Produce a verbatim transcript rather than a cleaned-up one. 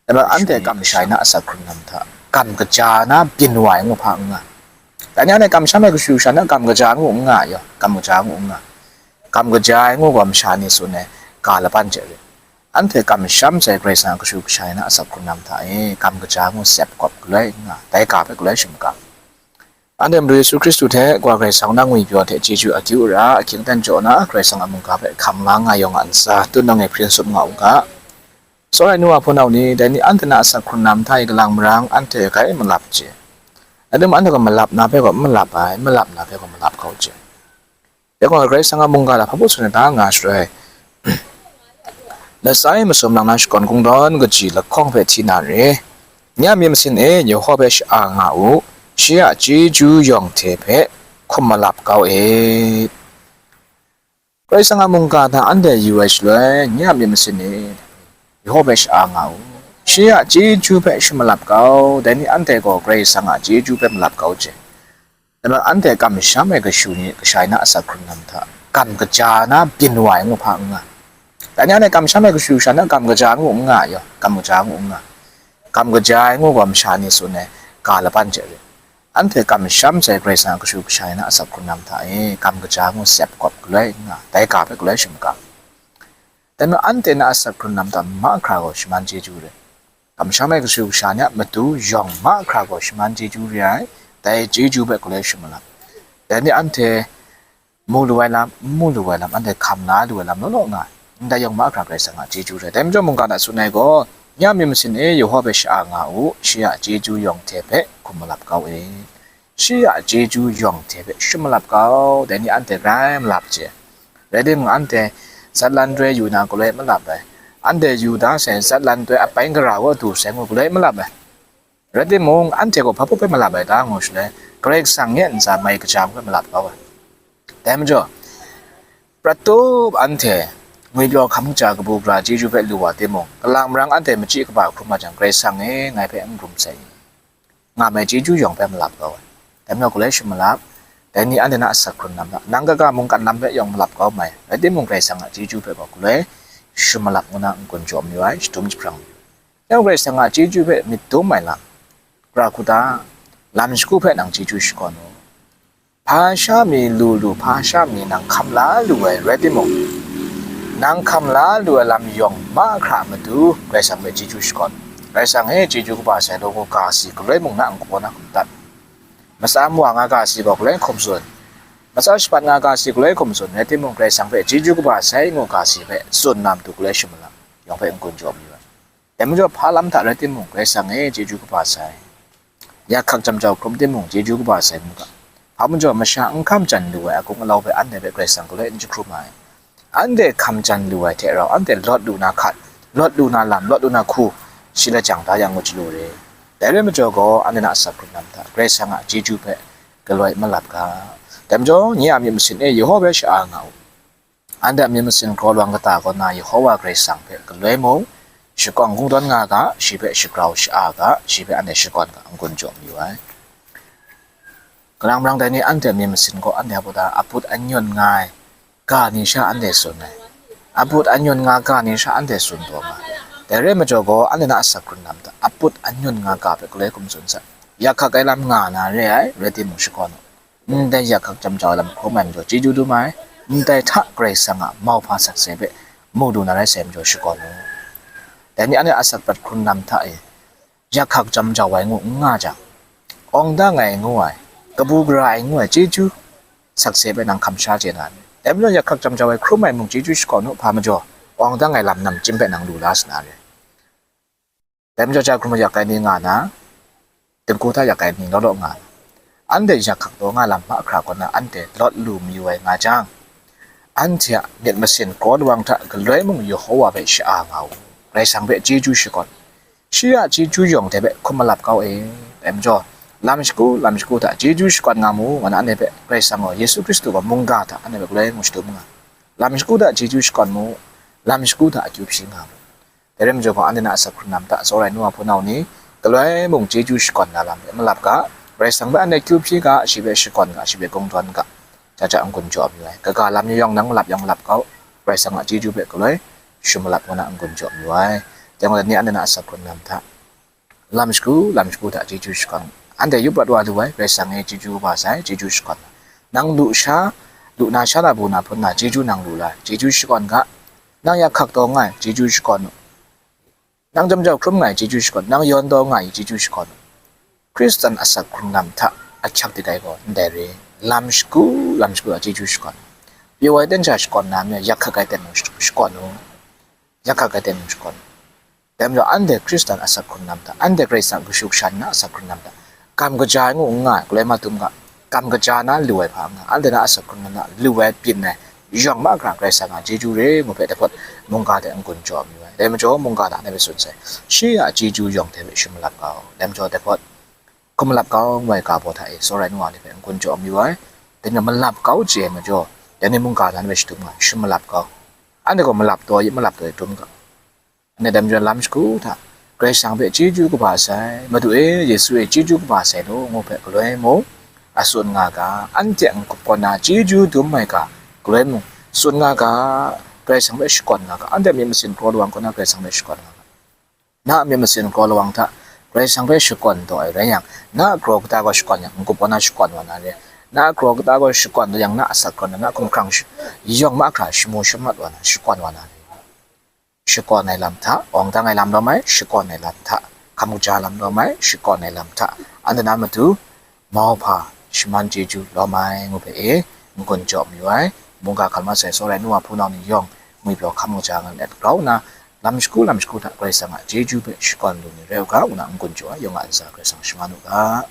Dai majaw anhte kamsham ai na asak hkrung lam hta, kam kaja na byin wa ai ngu hpa n nga. Dai ni anhte kamsham ai kashu kasha na kam kaja ngu n nga yaw, kam kaja ngu n nga. Kam kaja ai ngu gaw masha ni tsun ai ga laban hte rit. Anhte kamsham sai Karai Kasang a kashu kasha ai na asak hkrung lam hta e, kam kaja ngu sep kawp galoi n nga, dai ga hpe galoi shamaka. Anhte Madu Yesu Hkristu hte Kawa Karai Kasang na ngwipyaw hte chyeju akyu ara, ahkying aten jaw na Karai Kasang a mungga hpe hkam la nga yawng a ntsa, tun nang e hpring tsup nga u ga. Sawrai nu a hpunau ni, dai ni anhte na asak hkrung lam hta e kalang marang anhte grai malap je. Rai timung, anhte gaw malap na hpe gaw n malap ai, n malap na hpe gaw malap kau je. Dai gaw Karai Kasang a mungga hta hpa baw tsun ai ta nga shaloi, Lasai masum nang na shakawn kungdawn kaji lahkawng hpe hti na re. Nye a myit masin e, Yehowa hpe sha-a nga u, shi a chyeju yawng hte hpe hkum malap kau e. Karai Kasang a mungga hta anhte yu ai shaloi, nye a myit masin e, Yehowa hpe sha-a nga u, shi a chyeju hpe shi malap kau. Dai ni anhte gaw Karai Kasang a chyeju hpe malap kau je. Dai majaw anhte kamsham ai kashu ni kasha ai na asak hkrung lam hta, kam kaja na byin wa ai ngu hpa n nga. Dai ni anhte kamsham ai kashu kasha na kam kaja ngu n nga yaw, kam kaja ngu n nga. Kam kaja ai ngu gaw masha ni tsun ai ga laban hte rit. Anhte kamsham sai Karai Kasang a kashu kasha ai na asak hkrung lam hta e, kam kaja ngu sep kawp galoi n nga, dai ga hpe galoi shamaka. Dai majaw anhte na asak hkrung lam hta mahkra gaw shaman chyeju re. Kamsham ai kashu kasha ni a matu yawng mahkra gaw shaman chyeju re ai, dai chyeju hpe galoi shi malap. Dai ni anhte mu lu ai lam, n mu lu ai lam, anhte hkam la lu ai lam law law nga ai, ndai yawng mahkra Karai Kasang a chyeju re. Dai majaw mungga hta tsun ai gaw, nye a myit masin e, Yehowa hpe sha-a nga u, shi a chyeju yawng hte hpe hkum malap kau e. Shi a chyeju yawng hte hpe shi malap kau, dai ni anhte grai malap je. Rai timung, anhte zatlan doi yu na galoi malap ai. Anhte yu da sai zatlan doi a bai gara wa du sai ngu galoi malap ai. Rai timung, anhte gaw hpa baw hpe malap ai ta ngu shaloi, Karai Kasang nye ntsa mai kaja hpe malap kau ai. Dai majaw, prat tup anhte ngwipyaw hkam kaja kabu gara chyeju hpe lu wa timung, kalang marang anhte machyi kaba hkrum wa jang, Karai Kasang e, ngai hpe n hkrum sai. Nga mai chyeju yawng hpe malap kau ai. Dai majaw galoi shi malap, dai ni anhte na asak hkrung lam hta, nang kaga mungkan lam hpe yawng malap kau mai, rai timung Karai Kasang a chyeju hpe gaw galoi shi malap ngu na n-gun jaw mayu ai, shadum jahprang mayu ai. Dai majaw Karai Kasang a chyeju hpe myit dum ai lam, gara hku ta, lam shagu hpe nang chyeju shakawn u. Hpa sha mi lu lu, hpa sha mi nang hkam la lu ai rai timung, nang hkam la lu ai lam yawng mahkra a matu Karai Kasang hpe chyeju shakawn. Karai Kasang e, chyeju kaba sai law ngu ga si galoi mung na nkaw na hkum dat. Matsa mwa nga ga si gaw galoi hkum tsun. Matsa shapat nga ga si galoi hkum tsun. Rai timung, Karai Kasang hpe chyeju kaba sai ngu ga si hpe tsun na matu galoi shi malap, yawng hpe n-gun jaw mayu ai. Dai majaw hpa lam hta rai timung, Karai Kasang e, chyeju kaba sai. Yak hkak jam jau hkrum timung, chyeju kaba sai mu ga. Hpa majaw masha n hkam jan lu ai akung alau hpe anhte hpe Karai Kasang galoi n jahkrum ai. Anhte hkam jan lu ai hte rau, anhte lawt lu na hkat, lawt lu na lam, lawt lu na hku, shi lajang da yang ngu chyalu re. Dai rai majaw gaw, anhte na asak hkrung lam hta, Karai Kasang a chyeju hpe galoi malap ga. Dai majaw, nye a myit masin e, Yehowa hpe sha-a nga u. Anhte a myit masin kraw lawang kata kaw na Yehowa Karai Kasang hpe galoi mung, shakawn kungdawn nga ga, shi hpe shagrau sha-a ga, shi hpe anhte shakawn ga, n-gun jaw mayu ai. Kalang marang dai ni anhte a myit masin gaw anhte a put a, aput anyun nga ai ga ni sha anhte tsun ai. Aput anyun nga ga ni sha anhte tsun taw nga ai. Dai rai majaw gaw, anhte na asak hkrung lam hta, aput anyun nga ga hpe galoi hkum tsun sai. Yak hkak ai lam nga na re ai, rai timung shakawn u. Ndai yak hkak jam jau ai lam hkrum ai majaw chyeju dum ai, ndai hta Karai Kasang a mauhpa sakse hpe mu lu na rai sai majaw shakawn u. Dai ni anhte a asak prat hkrun lam hta e, yak hkak jam jau ai ngu n nga jang, awng dang ai ngu ai, kabu gara ai ngu ai chyeju sakse hpe nang hkam sha chye na ni? Dai majaw yak hkak jam jau ai hkrum ai mung chyeju shakawn u, hpa majaw, awng dang ai lam namchyim hpe nang lu la sa na re. Dai majaw, ja hkrum yak ai ni nga na, dingku hta yak ai ni law law nga na, anhte yak hkak taw nga lam mahkra kaw na anhte lawt lu mayu ai nga jang, anhte a myit masin kraw lawang hta galoi mung Yehowa hpe sha-a nga u, Karai Kasang hpe chyeju shakawn, shi a chyeju yawng hte hpe hkum malap kau e. Dai majaw, lam shagu, lam shagu hta chyeju shakawn nga mu, nga na anhte hpe Karai Kasang gaw, Yesu Hkristu gaw mungga hta anhte hpe galoi ngu shadum nga, lam shagu hta chyeju shakawn mu, lam shagu hta akyu hpyi nga mu. Dai rai majaw gaw, anhte na asak hkrun lam hta, tsawra ai nu wa hpunau ni, galoi mung chyeju shakawn na lam hpe malap ga, Karai Kasang hpe anhte akyu hpyi ga, shi hpe shakawn ga, shi hpe kungdawn ga, ja ja n-gun jaw mayu ai. Kaga lam ni yawng nang malap yawng malap kau, Karai Kasang a chyeju hpe galoi shi malap ngu na n-gun jaw mayu ai. Dai gaw ni anhte na asak hkrung lam hta, lam shagu, lam shagu hta chyeju shakawn. Anhte yup rawt wa lu ai, Karai Kasang e chyeju kaba sai, chyeju shakawn. Nang lu sha, lu na sha na bu na hpun na chyeju nang lu la, chyeju shakawn ga. Nang yak hkak taw nga ai, chyeju shakawn u. Nang jam jau hkrum nga ai, chyeju shakawn. Nang yawn taw nga ai, chyeju shakawn u. Hkristan asak hkrung lam hta ahkyak dik ai gaw ndai re, lam shagu, lam shagu a chyeju shakawn. Pyaw ai ten sha shakawn na, yak hkak ai ten mung shakawn u. Yak hkak ai ten mung shakawn u. Dai majaw, anhte Hkristan asak hkrung lam hta, anhte Karai Kasang kashu kasha na asak hkrung lam hta, kam kaja ai ngu n nga ai, galoi madum ga, kam kaja na lu ai hpa n nga, anhte na asak hkrung lam hta lu ai byin ai yawng mahkra Karai Kasang a chyeju re ngu hpe dai hpawt mungga hte n-gun jaw mayu ai. Dai majaw, mungga hta ndai hpe tsun sai, shi a chyeju yawng hte hpe shi malap kau. Dai majaw, dai hpawt hkum malap kau ngu ai ga baw hta e tsawra ai nu wa ni hpe n-gun jaw mayu ai. Dai ni malap kau chye ai majaw, dai ni mungga hta ndai hpe shadum nga, shi malap kau. Anhte gaw malap taw i, malap taw i dum ga. Anhte dai majaw lam shagu hta, Karai Kasang hpe chyeju kaba sai, Madu e, Yesu e chyeju kaba sai law ngu hpe galoi mung a tsun nga ga, anhte a n-gup kaw na chyeju dum ai ga, galoi mung tsun nga ga, Karai Kasang hpe shakawn nga ga, anhte a myit masin kraw lawang kaw na Karai Kasang hpe shakawn nga ga. Na a myit masin kraw lawang hta Karai Kasang hpe shakawn taw ai rai yang, na a kraw kata gaw shakawn yang, n-gup kaw na shakawn wa na re. Na a kraw kata gaw shakawn taw yang, na a asak hkrung lam, na a hkum hkrang shi-, yawng mahkra shamu shamat wa na, shakawn wa na re. Shakawn ai lam hta, awng dang ai lam lawm ai, shakawn ai lam hta, hkam kaja lam lawm ai, shakawn ai lam hta, anhte na matu mauhpa shaman chyeju lawm ai ngu hpe e n-gun jaw mayu ai. Mungga hkam mat sai tsawra ai nu wa hpunau ni yawng ngwipyaw hkam kaja nga let grau nna, lam shagu lam shagu hta Karai Kasang a chyeju hpe shakawn lu ni rai u ga, ngu na n-gun jaw ai, yawng a ntsa Karai Kasang shaman u ga.